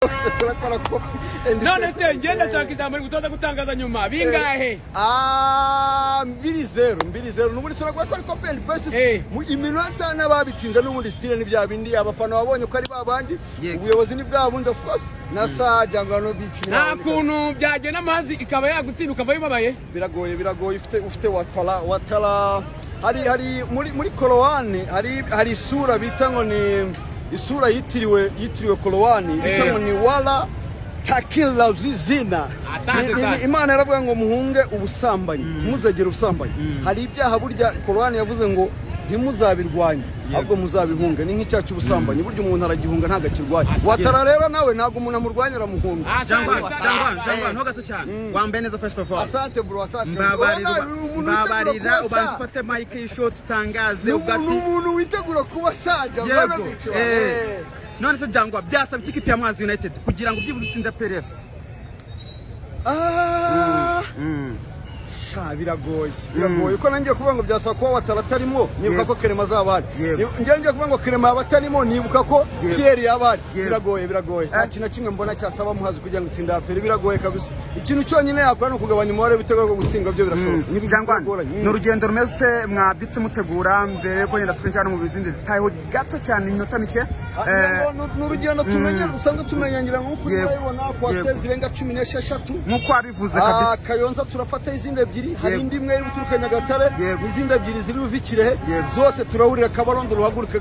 Turakora copy and None se ngenda nshaka ijambo rigutoza gutangaza nyuma bingahe? Ah, 2-0 2-0. N'ubundi sinavuga ko ari copy and paste. Mu iminota n'ababitsinze n'ubundi style ni bya bindi, abafana babonye ko ari babandi, ubuyobozi ni bwa bundi, of course, na sa Jangwanovic. Nta kuntu byagenda amazi ikaba yagutsinda ukava bibabaye? Biragoye, biragoye. Ufite Watara hari muri Korowani hari isura bita ngo ni isura yitiriwe Korowani bita ngo ni wala takila zina. Imana yaravuga ngo muhunge ubusambanyi, ntimuzagere ubusambanyi. Hari ibyaha burya Korowani yavuze ngo ntimuzabirwanye ahubwo muzabihunge, ni nk'icyaha cy'ubusambanyi, burya umuntu aragihunga ntagakirwanya. Watara rero nawe ntabwo umuntu amurwanya aramuhunga. Jangwa nto gato cyane, wambaye neza first of all. Asante bro, asante. Mbabarira ubanza ufate mic y'isho tutangaze ubwati. Ni umuntu witegura kuba saja. None se Jangwa byasaba iki ikipe ya Muhazi United kugira ngo byibuze itsinde PRS? Sha biragoye, biragoye uko nangiye kuvuga ngo byasaba kuba Watara atarimo, nibuka ko Kerema azaba ahari. Ngiye kuvuga ngo Kerema yaba atarimo, nibuka ko Pierre yaba ahari. Biragoye, biragoye. Nta kintu na kimwe mbona cyasaba Muhazi kugira ngo itsinde APR, biragoye kabisa. Ikintu cyonyine yakora ni ukugabanya umubare w'ibitego bwo gutsindwa, byo birashoboka. Jangwa, ni urugendo rumeze ute mwabyutse mutegura mbere ko yenda twinjira no mu bizindi detail gato cyane iminota mike? Ni urugendo tumenye usanga tumenyangira nk'uko urabibona kwa sezi zirenga 16 nk'uko wabivuze kabisa. Kayonza turafata izindi ebyiri, hari indi imwe iri guturuka Nyagatare n'izindi ebyiri ziri buve Kirehe, zose turahurira Kabarondo ruhaguruke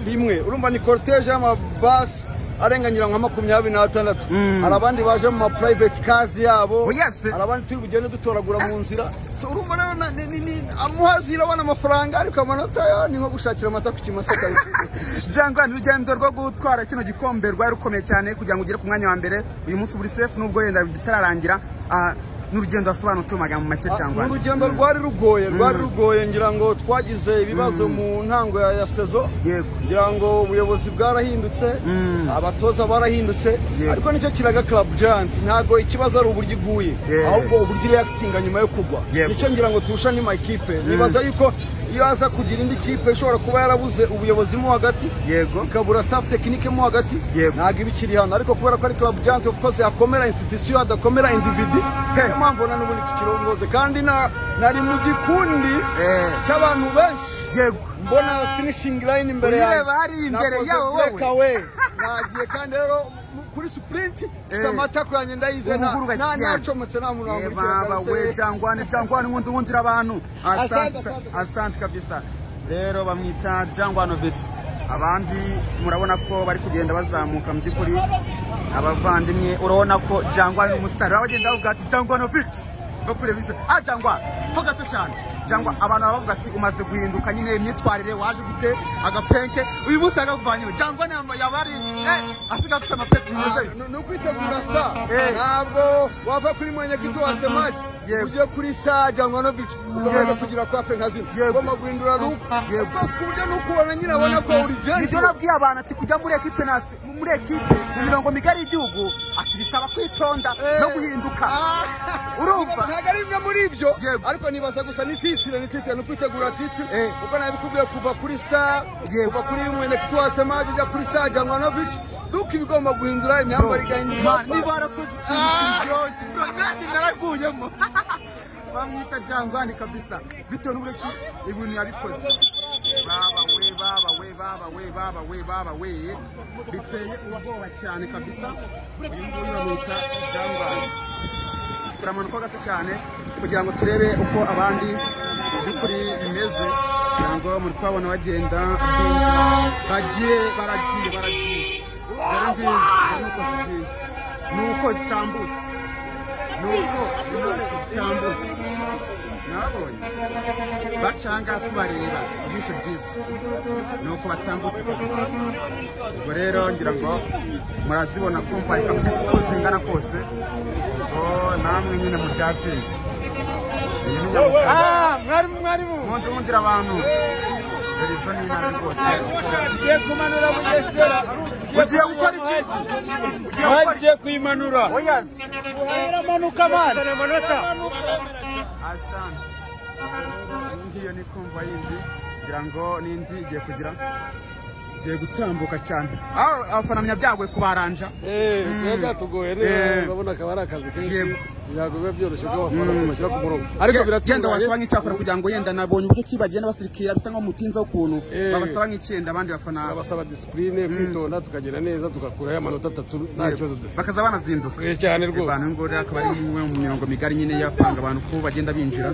rimwe. Urumva ni cortege y'amabasi arengangira nka 26. Hari abandi baje mu ma private cars yabo, hari abandi turi bugende dutoragura mu nzira. So urumva rero ni Muhazi irabona amafaranga ariko amanota yo ni nko gushakira amata ku kimasa kabisa. Jangwa, ni urugendo rwo gutwara kino gikombe rwari rukomeye cyane kugira ngo ugere ku mwanya wa mbere uyu munsi uri safe nubwo yenda bitararangira. N'urugendo asobanutse mu magambo make cyangwa? N'urugendo rwari rugoye, ngira ngo twagize ibibazo mu ntango ya saison. Ngira ngo ubuyobozi bwarahindutse, abatoza barahindutse, ariko nicyo kiraga Club Giant ntago ikibazo ari uburyo iguye ahubwo uburyo reactinga nyuma yo kugwa. Nicyo ngira ngo turusha ni makipe. Nibaza yuko iyo aza kugira indi kipe ishobora kuba yarabuze ubuyobozi mo hagati, ikabura staff technique mo hagati, ntago ibikiri hano. Ariko kubera ko ari Club Giant of course yakomera institution adakomera individu, niyo mpamvu na n'ubundi tukirongoze. Kandi nari mu gikundi cy'abantu benshi, mbona finishing line imbere yanjye, hari imbere yawe wowe nagiye. Kandi rero kuri sprint amata yanjye ndayize nta nacomotse nta muntu wamurikira kabisa. We Jangwa ni nkundira abantu. Asante kabisa. Rero bamwita Jangwanovic, abandi murabona ko bari kugenda bazamuka mu by'ukuri abavandimwe. Urabona ko Jangwa ni umusitari, bagenda bavuga ati Jangwanovic bakureba ijisho. Jangwa ho gato cyane, Jangwa abantu bavuga ati umaze guhinduka nyine imyitwarire, waje ufite agapenke uyu munsi agakuvanye. Jangwa yaba ari asiga afite amapeti meza. Ni ukwitegura sa, ntabwo wava kuri mwenyekiti wa Semaji ugiye kuri sa Jangwanovic ukabanza kugira kwafe nka zino, ugomba guhindura look of course ku buryo n'ukubona nyine abona ko uri gentle. Nibyo nabwiye abantu ati kujya muri equipe nasi muri equipe mu mirongo migari y'igihugu ati bisaba kwitonda no guhinduka. Urumva ntabwo ari imwe muri ibyo, ariko nibaza gusa ni titire ni kwitegura titire, kuko nabikubwiye kuva kuri sa, kuva kuri mwenyekiti wa Semaji ujya kuri sa Jangwanovic, duka ibigomba guhindura imyambarire igahinduka. Niba warakoze ikintu kiryoshye bro, nanjye naraguyemo. Bamwita Jangwani kabisa bitewe n'uburyo ki ibintu yabikoze. Baba we baba we baba we baba we baba we, biteye ubwoba cyane kabisa. Uyu nguyu bamwita Jangwani. Turamanuka gato cyane kugira ngo turebe uko abandi mu by'ukuri bimeze, kugira ngo muri kubabona bagenda bagiye baragiye dore ngizi nuko zigiye, nuko zitambutse, nuko intore zitambutse. Nabonye bacanga tubareba ijisho ryiza nuko batambutse kabisa. Ubwo rero ngira ngo murazibona kumva kabisa uko zingana kose, ubwo namwe nyine mubyaciye. Mwarimu nkundira abantu. Dore izo ni intare rwose. Ugiye kumanura Bugesera. Ugiye gukora iki? Ugiye kuyimanura. Iramanuka man. Asante. Ngiyo ni kumva yindi ngira ngo n'indi igiye kugira. Giye gutambuka cyane. Abafana menya kubaranja. Twebwe neza, urabona akaba ari akazi kenshi. Ntabwo biba byoroshye ko abafana bashyira ku murongo. Ariko biratunganye. Yenda wasaba nk'icyafana kugira ngo yenda nabonye uburyo kibagenda basirikira bisa nkaho mutinza ukuntu babasaba nk'icyenda abandi bafana. Babasaba discipline, kwitonda, tukagenda neza tugakurayo amanota 3 nta kibazo dufite. Bakaza banazinduka. Cyane rwose. Abantu ngo rero akaba ari umwe mu mirongo migari nyine yapanga abantu ko bagenda binjira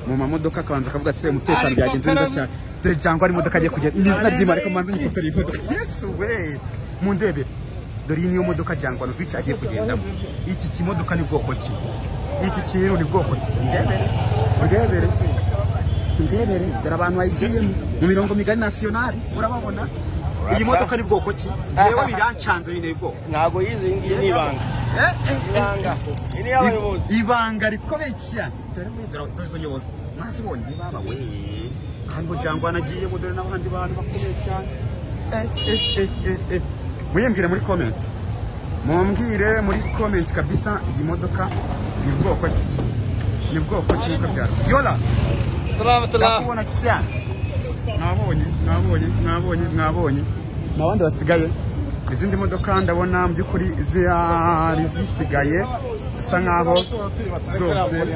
mu mamodoka akabanza akavuga se umutekano byagenze neza cyane. Dore Jangwa ari imodoka agiye kugenda. Ni izina ry'Imana ariko manze nyifotora iyi modoka. Yesu we. Mundebe. Dore iyi niyo modoka Jangwanovic agiye kugendamo. Iki kimodoka ni bwoko ki? Iki kintu ni bwoko ki? Ndebere. Ndebere. Ndebere. Dore abantu bayigiyemo mu mirongo migari national urababona. Iyi modoka ni bwoko ki? Yewe birancanze bine bwoko. Ntago yize ngiye ni ibanga. Ibanga. Ini y'abayobozi. Ibanga rikomeye cyane. Dore we dore izo nyobozi. Mwazibonye baba we. Hano Jangwana agiye dore n'abandi bantu bakomeye cyane. Muyimbwire muri comment. Mumbwire muri comment kabisa iyi modoka ni bwoko ki? Ni bwoko ki muko byaro? Yola. Salama salama. Ndakubona cyane. Mwabonye, mwabonye, mwabonye, mwabonye. Nabandi basigaye. Izindi modoka ndabona mu byukuri zari zisigaye zisa nkaho zose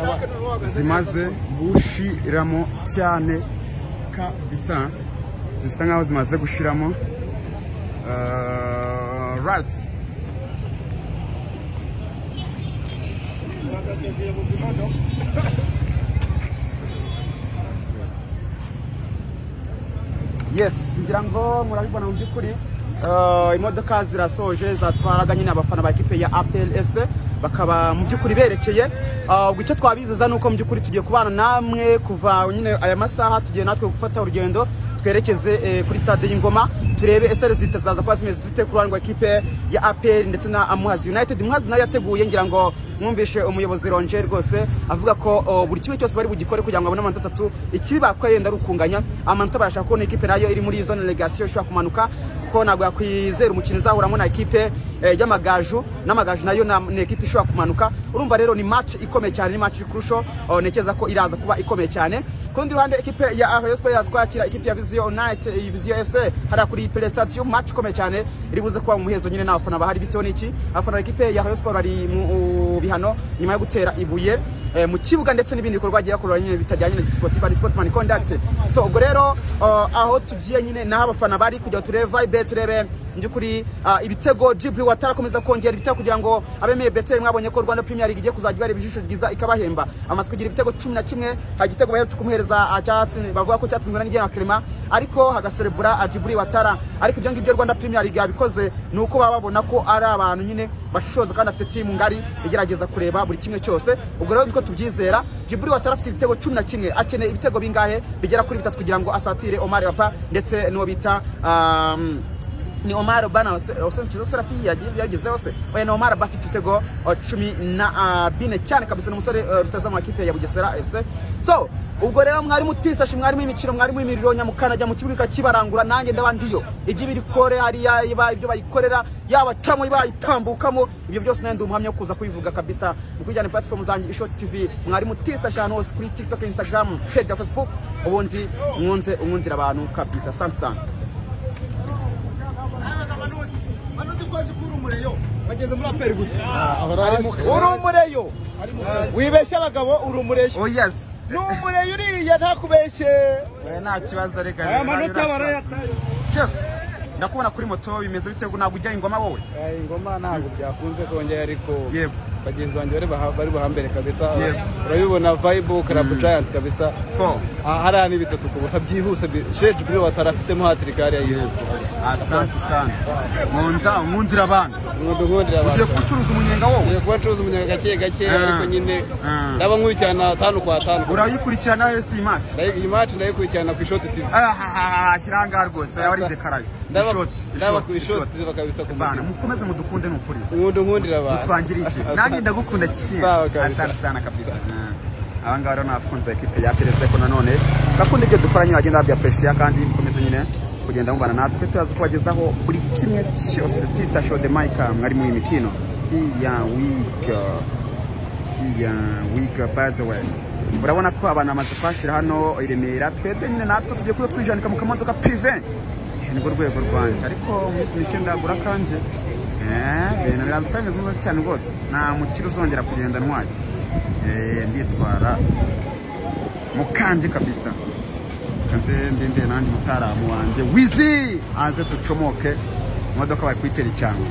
zimaze gushiramo cyane kabisa, zisa nkaho zimaze gushiramo. Right. Yes, ngira ngo murabibona mu byukuri imodoka zirasoje zatwaraga nyine abafana ba ekipe ya APR FC bakaba mu byukuri berekeye. Ubwo icyo twabizeza nuko mu byukuri tugiye kubana namwe kuva nyine aya masaha, tugiye natwe gufata urugendo twerekeze kuri stade y'Ingoma turebe ese zitazaza kuba zimeze zite ku ruhande rwa ekipe ya APR ndetse na Muhazi United. Muhazi nayo yateguye, ngira ngo mwumvishe umuyobozi Ronger rwose avuga ko buri kimwe cyose bari bugikore kugira ngo abone amanota 3. Ikibi bakwiye yenda rukunganya amanota, barashaka ko ekipe nayo iri muri zone relegation ishobora kumanuka, kuko ntabwo yakwizera umukino izahuramo na ekipe y'Amagaju, n'Amagaju nayo ni ekipe ishobora kumanuka. Urumva rero ni match ikomeye cyane, ni match kurusho ntekereza ko iraza kuba ikomeye cyane. Ku rundi ruhande ekipe ya Rayon Sports kwakira ekipe ya Vision United, Vision FC hariya kuri Pele Stadium, match ikomeye cyane iri buze kuba mu muhezo nyine n'abafana bahari. Bitewe n'iki? Abafana ba ekipe ya Rayon Sports bari mu bihano nyuma yo gutera ibuye mu kibuga ndetse n'ibindi bikorwa bagiye bakora nyine bitajyanye na sportif and sportsman conduct. So ubwo rero aho tugiye nyine naho abafana bari kugira turebe vibe, turebe byukuri ibitego. Djibril Ouattara akomeza kongera ibitego kugira ngo abemeye Betel. Mwabonye ko Rwanda Premier League igiye kuzajya ibareba ijisho ryiza ikabahemba. Amaze kugira ibitego 11, hari igitego baherutse kumuhereza cyatsi bavuga ko cyatsinzwe na Nigena Clement, ariko hagaserebura Djibril Ouattara. Ariko ibyo ngibyo Rwanda Premier League yabikoze nuko baba babona ko ari abantu nyine bashishoza kandi afite team ngari igerageza kureba buri kimwe cyose. Ubwo rero niko tubyizera. Djibril Ouattara afite ibitego 11, akeneye ibitego bingahe bigera kuri 3 kugira ngo asatire Omar Papa ndetse n'uwo bita ni Omar Bana Osenkizo Serafi yagize hose. Oya ni Omar bafite ibitego 14 cyane kabisa, n'umusore rutazamu ekipe ya Bugesera FC. So ubwo rero mwari mutisashi, mwari mu imikino, mwari mu imiriro nyamukana jya mu kibuga kibarangura, nanjye ndabandiyo ibyo biri kore hariya ibyo bayikorera yaba camo bayitambukamo, ibyo byose nandi umuhamya kuza kubivuga kabisa. Mukujyana platform zanjye Ishoti TV, mwari mutisashi ahantu hose kuri TikTok, Instagram, page ya Facebook, ubundi mwunze umwundira abantu kabisa. Asante sana. Uri umureyo wibeshye abagabo, uri umureyo. Oh yes, ni umureyo uriya ntakubeshye. Nta kibazo reka. Aya manota barayataye. Chef, ndakubona kuri moto bimeze bite? Ntabwo ujya Ingoma wowe? Ingoma ntabwo byakunze kongera, ariko yego bagenzi banjye bari bahambere kabisa. Urabibona vibe Club Giant kabisa. Hariya ni 3 ku busa byihuse. Djibril Ouattara afitemo hat-trick hariya yihuse. Asante sana. Nkunda nkundira abantu. Nkundira abantu. Ugiye kucuruza umunyenga wowe? Ugiye kubacuruza umunyenga gake gake, ariko nyine ndaba nkurikirana 5 kwa 5. Urayikurikirana he si match? Iyi match ndayikurikirana ku Ishoti TV. Shyiranga rwose yari dekaraye. Ndaba ku Ishoti TV kabisa. Ku bana mukomeze mudukunde nukuri. Nkundira abantu. Mutwangira iki? Nanjye ndagukunda cyane. Asante sana kabisa. Aba ngaba rero nakunze ekipe ya PRS, ko nanone bakunda ibyo dukora nyine bagenda babya pressure, kandi mukomeze nyine kugenda mubana natwe turaza kubagezaho buri kimwe cyose. Tista Show the mic, mwari mu imikino here we go by the way. Urabona ko abantu bamaze kwashira hano i Remera, twebwe nyine natwe tugiye kuba twijanika mu kamodoka privé. Nibwo rwego rwanjye, ariko mu minsi mike ndagura kanjye. Ibintu biraza kandi bimeze neza cyane rwose, nta mukire uzongera kugenda ntwaye. Nditwara mukanjye kabisa. Nze ndinde nanjye mutaramu wanjye Wizi aze ducomoke imodoka bari kuyitera icyangwe.